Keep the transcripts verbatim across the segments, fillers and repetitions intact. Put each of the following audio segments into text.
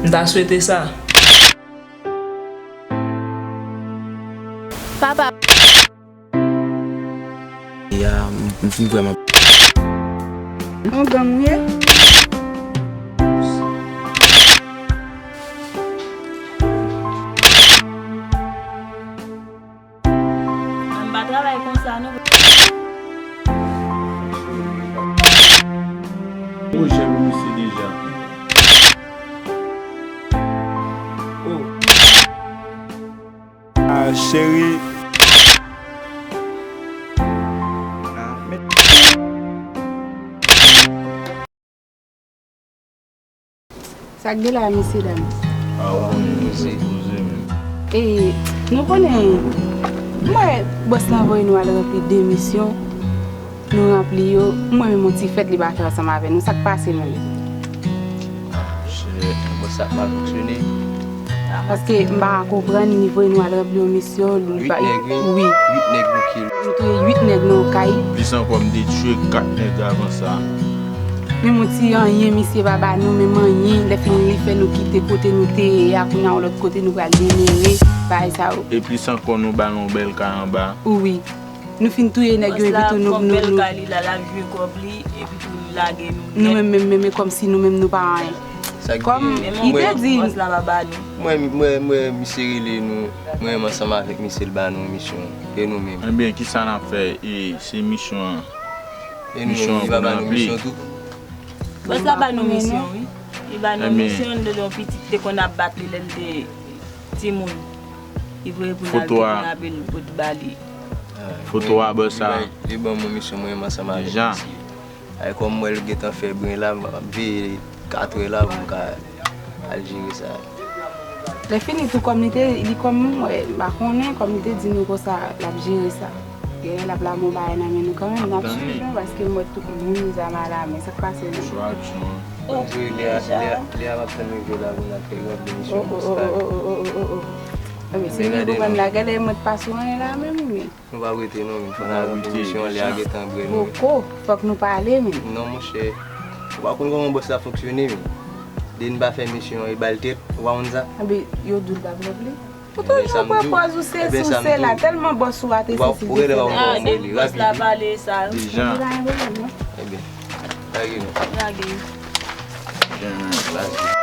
M ta swete sa. Papa. Ya, m, m fin vrèman. Yon gang ou ye? Mwen pa travay konsa non. Mwen janm misye deja. Oh. Ah, cheri. Ah, men. Sa k gen la, mesye dam? Ah, w konnen nou se poze menm. E, nou konnen, m wè bòs lan voye nou al ranpli de misyon, nou ranpli yo, m wè menm yon ti fèt li pa fè ansanm avè nou, sa k pase menm? Ah, shit, bòs la pa fonksyone. Paske m pa konprann, li voye nou al ranpli yon misyon, li pa, wi. Uit nèg, wi. Wi. Uit nèg nou kill. Nou touye uit nèg nan yon kay. Plis ankò, m detwi kat nèg avan sa. Menm yon ti anyen, misye pa ba nou, menm anyen. Lè fini, li fè nou kite kote nou te ye a, kounye a, yon lòt kote nou pral demere, bagay sa yo. E plis ankò, nou ba l yon bèl kay anba. Wi. Nou fin touye nèg yo, epi tou nou, nou, nou. Bèl kay li la, l ap jwe kòb li, epi tou li lage nou nèt. Nou menm, menm, menm, e kòmsi nou menm nou pa anyen. Sa k gen, kòm li te di, bòs la pa ba nou. Mwen, mwen, mwen, misye rele nou, mwen menm ansanm avèk misye, l ba nou misyon, e nou menm. Ebyen, kisa n ap fè? E, se misyon an. E nou menm, li pa ba nou misyon tou. Bòs la ba nou misyon, wi. Li ba nou misyon, nou te gen yon pitit te konn ap bat li lè l te timoun. Li voye pou n al kidnape l, pou t ba li. Foto a bòs sa. Li ban mwen misyon mwen menm ansanm avèk misye. Ay, kòm m wè l gentan fè bren la, m ap veye katrè la pou m ka al jere sa. Lè fini tou, kòm li te, li kòm, m wè, m pa konnen, kòm li te di nou konsa, l ap jere sa. Genlè l ap lage yon bagay nan men nou kanmenm, n ap swiv nou, paske m wè tout moun zam alamen, sa k pase menm? Chwa aksyon. Lè a, lè a, lè a m ap tann rive la pou n al fè yon emisyon konsa. Oh, oh, oh, oh, oh, oh, oh. Ebyen, si nou konprann la, genlè mwen t pa sou anyen la menm, wi. Nou pa rete non, men fò n al ranpli misyon an, lè a gentan bre nou. Poko, fòk nou pale, men. Non, monchè. Ou pa konn kòman bòs la fonksyone, men. Depi n pa fè misyon an, e ba l tèt, ou pa konn sa? Anben, yo di w l p ap ranpli. Ou toujou pran pòz ou sesi, ou sela, tèlman bòs ou a te sesi, te sela. Ah, depi bòs la pale sa. Deja. Li pa gen pwoblèm, non. Ebyen. Lage nou. Lage. Jan lage.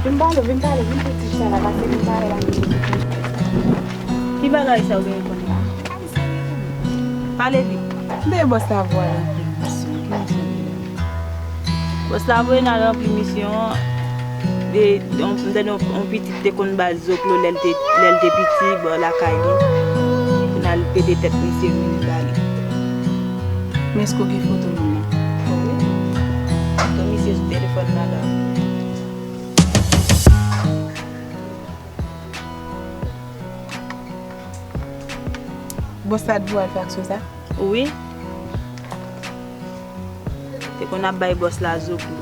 Vin pale, vin pale, vin fè ti chita la, pase vin pale la. Ki bagay sa ou genyen konnen la? Pale vit. M te bòs la voye ranpli misyon. Ki misyon li la? Bòs la voye n al ranpli misyon an. De, yon, m tande yon, yon pitit te konn ba l zoklo lè l te, lè l te piti, bò lakay li. Pou n al pete tèt misye, vini ba li. Men èske w gen foto moun nan? Wi. Foto misye sou telefòn nan la. Bòs la t voye w al fè aksyon sa? Wi. Te konn ap bay bòs la zoklo.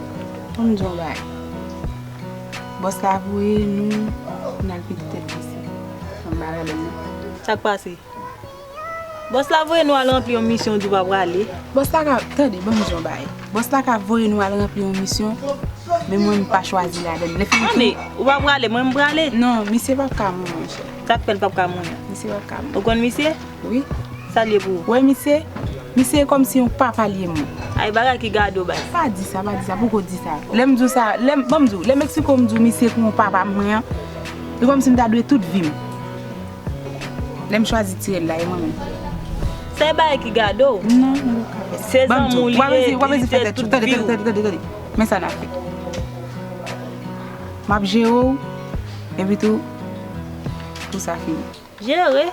Ban m di w yon bagay. Bòs la voye nou, n al pete tèt misye. Ban m ba l non. Sa k pase? Bòs la voye nou al ranpli yon misyon, di w pa prale. Bòs la ka, tande, ban m di w yon bagay. Bòs la ka voye nou al ranpli yon misyon, men mwen m pa chwazi ladan l. Lè fini tou. Tande, ou pa prale, mwen m prale. Non, misye p ap ka mouri, monchè. Sa k fè l p ap ka mouri? Misye p ap ka mouri. Ou konn misye? Wi. Sa l ye pou ou? Wè misye, misye kòmsi yon papa l ye mwen. Ay, bagay ki gade w bay. Pa di sa, pa di sa, poko di sa. Lè m di w sa, lè m, ban m di w, lè m eksplike w, m di w misye pou yon papa mwen an, e kòmsi m ta dwe tout vi m. Lè m chwazi tire l la, e mwen menm. Se bagay ki gade w. Non, mwen pa ka fè sa. Se zanmi w li ye, li se tout vi w. Tande, tande, tande, tande. Men sa n ap fè. M ap jere w, epi tou, pou sa fini. Jere?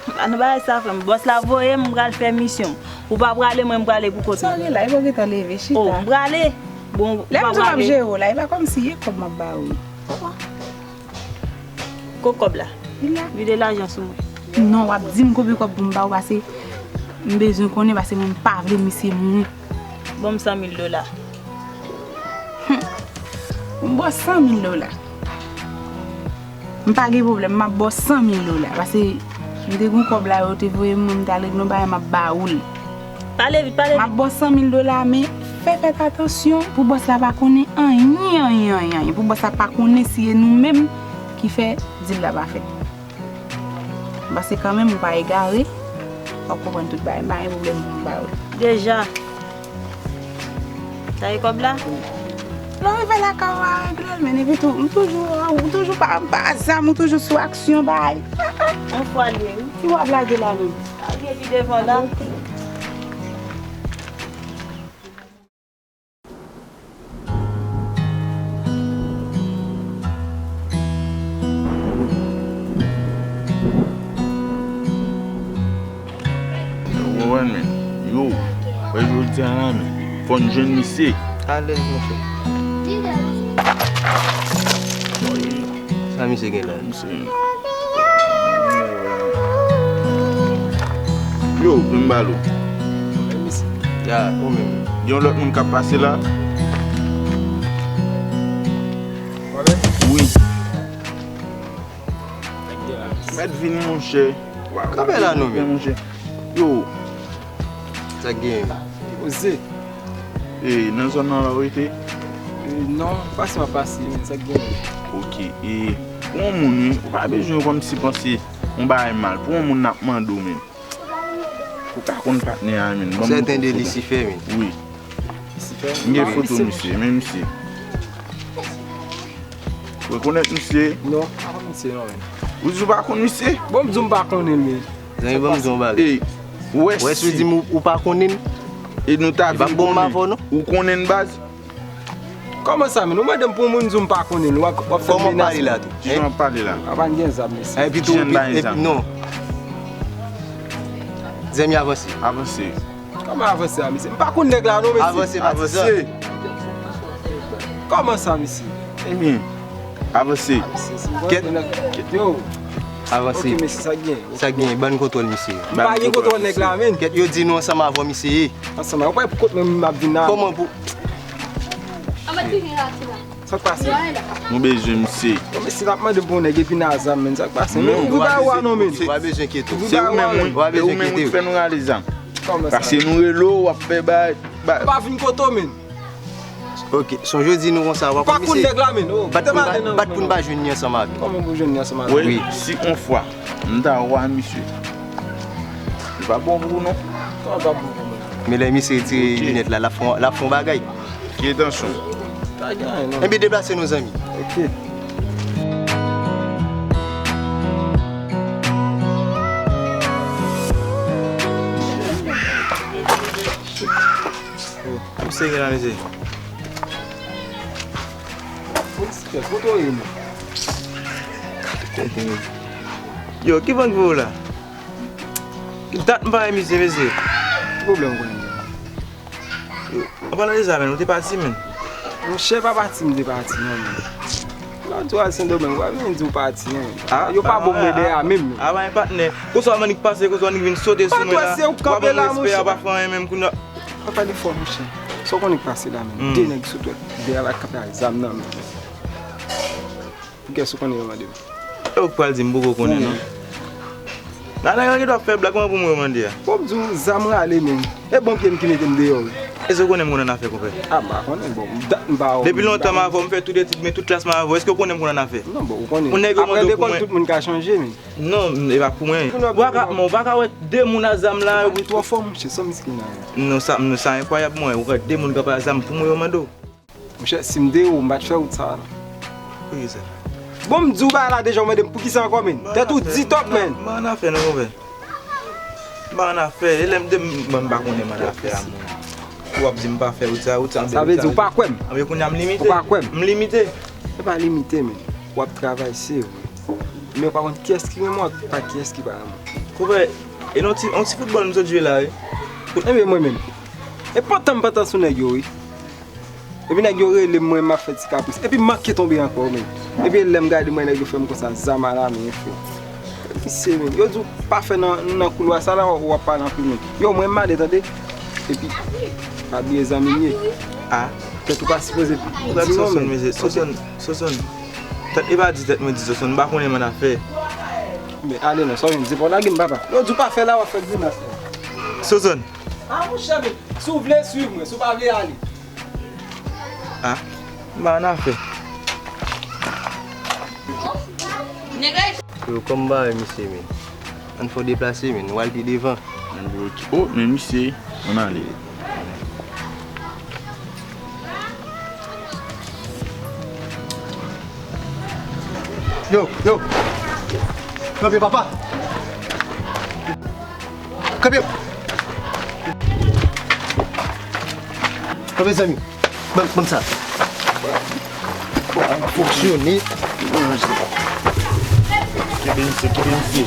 Pa nan bagay sa, frè m. Bòs la voye m, m pral fè misyon. Ou pa prale, mwen m prale pou kont mwen. Sa w gen la? E pa w gentan leve, chita. Oh, m prale. Bon, ou pa prale. Lè m di w m ap jere w la, e pa kòmsi e kòb m ap ba ou. Ko kòb la? Vide lajan sou mwen. Non, w ap di m konbyen kòb pou m ba w, paske m bezwen konnen, paske mwen m pa vle misye mouri. Ban m san mil dola. Humm. Pou m ba w san mil dola. M pa gen pwoblèm, m ap ba w san mil dola. Paske m te gen yon kòb la, yo te voye m, mwen m t al regle yon bagay, m ap ba ou l. Pale vit, pale vit. M ap ba w san mil dola, men fè fèt atansyon pou bòs la pa konnen anyen, anyen, anyen, anyen. Pou bòs la pa konnen si e nou menm ki fè dil la pa fèt. Paske kanmenm ou pa egare, w ap konprann tout bagay. M pa gen pwoblèm pou m ba ou l. Deja. Sa e kòb la? Lè w rive lakay ou a regle l, men epi tou, m toujou, ou toujou pa, pa zam, ou toujou sou aksyon, bay. Yon fwa l ye, wi. Ki w ap lage la menm? Lage pi devan la. Yo, wè men, yo, wè jodi a la men, fò n jwenn misye. Alèz, monchè. Sa misye gen la? Yo, vin m ba l ou. Ya, ou menm. Gen yon lòt moun k ap pase la. Wi. Mèt vini, monchè. Kanpe la non, men. Yo. Sa k genyen? Poze. E, nan zòn nan la w rete? E, non, pase m ap pase, men sa k genyen? Ok, e, pou yon moun, wi, ou pa bezwen kòmsi panse yon bagay mal. Pou yon moun n ap mande w, men. Ou ka konn patnè a, men. Ban m yon kout foto. Sèten de Lisifè, men. Wi. Lisifè? M gen foto misye, men misye. Ou rekonèt misye? Non, m pa konn misye, non, men. Ou di w pa konn misye? Bon, m di w m pa konnen l, men. Zanmi, ban m di w yon bagay. Ey, ou wè si w di m ou, ou pa konnen l? E nou ta vin konnen. Ou konnen l, baz? Kòman sa, men? Ou mande m pou moun, m di w m pa konnen l. W ap, w ap fè m menas. Kòman w pale la tou? Jan w ap pale la? A pa n gen zam, mesye. Epi tou, epi, non. Zanmi, avanse. Avanse. Kòman avanse a, mesye? M pa konn nèg la non, mesye. Avanse, patizan. Avanse. Kòman sa, mesye? Ebyen, avanse. Kèt. Yo. Avanse. Ok, mesye, sa k gen? Sa k gen? Ban n kontwòl misye. M pa gen kontwòl nèg la, men. Kèt, yo di nou ansanm avè w misye ye. Ansanm avè w? Ou pa wè pou kot mwen m ap vin la? Kòman pou... Sa k pase? Nou bezwen misye. Bon, mesye, n ap mande pou yon nèg epi n a zam, men. Sa k pase? Men, ouvri ba ou a non, men. Ou pa bezwen enkyete w. Se ou menm, wi. Se ou menm ki fè nou rale zam. Paske nou rele w, w ap fè bay, bay. Ou pa vin kote w, men. Ok, sonje w di nou konsa, w pa konn misye. Ou pa konn nèg la, men. Oh, bat pou n pa, bat pou n pa jwenn li ansanm avè l. Kòman pou jwenn li ansanm avè l? Wi, si yon fwa m ta wè misye, li p ap bon pou ou, non. Kòman l p ap bon pou mwen? Men lè misye retire linèt la, l ap fè, l ap fè yon bagay. Ki etansyon? Pa gen anyen, non. Ebyen, deplase nou, zanmi. Ok. Misye gen la, mesye. Kote w ye, men? Yo, ki bann voye w la? Dat m pa wè misye, mesye. Ki pwoblèm ou konnen? Yo, an palan de sa, men, ou te pati, men. Monchè, pa pati, m te pati, non, men. Lè w di w al Sendomeng, w ap vin di w pati, men. Yo pa bon mwen dèyè a menm, men. A, pa gen patnè. Kou sa w annik pase, kou sa w annik vin sote sou mwen la. W ap ban m respè a, w pa fè anyen menm kounye a. Pa pale fò, monchè. Sa w konnen k pase la, men. De nèg sou twèt dèyè la k kanpe ak zam nan men. Pou kiyès ou konnen yo mande m? E ou k pral di m poko konnen, non. La nèg la gen dwa fè blag, kòman pou mwen yo mande a? Bon, m di w, zam rale, men. E bon pye m ki mete m deyò, wi. Èske ou konnen m konn annafè, konpè? A, m pa konnen, bon, m pa... Depi lontan m avè w, m fè tout etid mwen, tout klas mwen avè w. Èske ou konnen m konn annafè? Non, bon, ou konnen. Yon nèg yo mande w pou mwen. Tout moun ka chanje, men. Non, e pa pou mwen. Ou pa ka, men ou pa ka wè de moun a zam la, yo twò fò, monchè, sa miskin nan. Non, sa, non, sa enkwayab, mwen. Ou wè de moun kanpe a zam pou mwen, yo mande w. Monchè, si m te ou, m pa t fè wout sa a, non. Poukisa? Bon, m di w bagay la deja, ou mande m poukisa ankò, men. Tèt ou di top, men. M pa annafè, non, konpè. M pa annafè. E lè m de, m, m pa konnen m annafè a, mwen. Ou ap di m pa fè wout sa, wout sa, m fè wout sa. Sa vle di ou pa kwè m? Anben, kounye a m limite. Ou pa kwè m? M limite. Se pa limite, men. W ap travay, se vre. Men ou pa konn kiyès ki renmen w ak pa kiyès ki pa renmen w. Konpè, e non ti, yon ti foutbòl m sot jwe la, wi. Ebyen mwen menm, e pantan m pantan sou nèg yo wi. Epi nèg yo rele m, mwen m ap fè ti kapris. Epi m manke tonbe ankò menm. Epi lè m gade m wè nèg yo fè m konsa, zam alamen, frè. Misye menm, yo di w pa fè nan, nan koulwa sa la, w ap pale anpil menm. Yo, mwen m ale tande. Epi, pa bliye zanmi m ye. A, tèt ou pa sipoze di non menm. Sozòn, mesye, Sozòn, Sozòn. Tèt, e pa di tèt mwen di Sozòn, m pa konnen m annafè. Men ale non, Sozòn, se pa w lage m papa. Yo di w pa fè la, w ap fè grimas la. Sozòn. A monchè, men, si w vle swiv mwen, si w pa vle ale. A, m pa annafè. Yo, kòm m pa wè misye, men. Ann fè w deplase, men. W al pi devan. Ann bloke. O, men misye, ann ale. Yo, yo. Kanpe, papa. Kanpe. Kanpe, zanmi. Ban, ban m sa. Fonksyone. Kenbe misye, kenbe misye.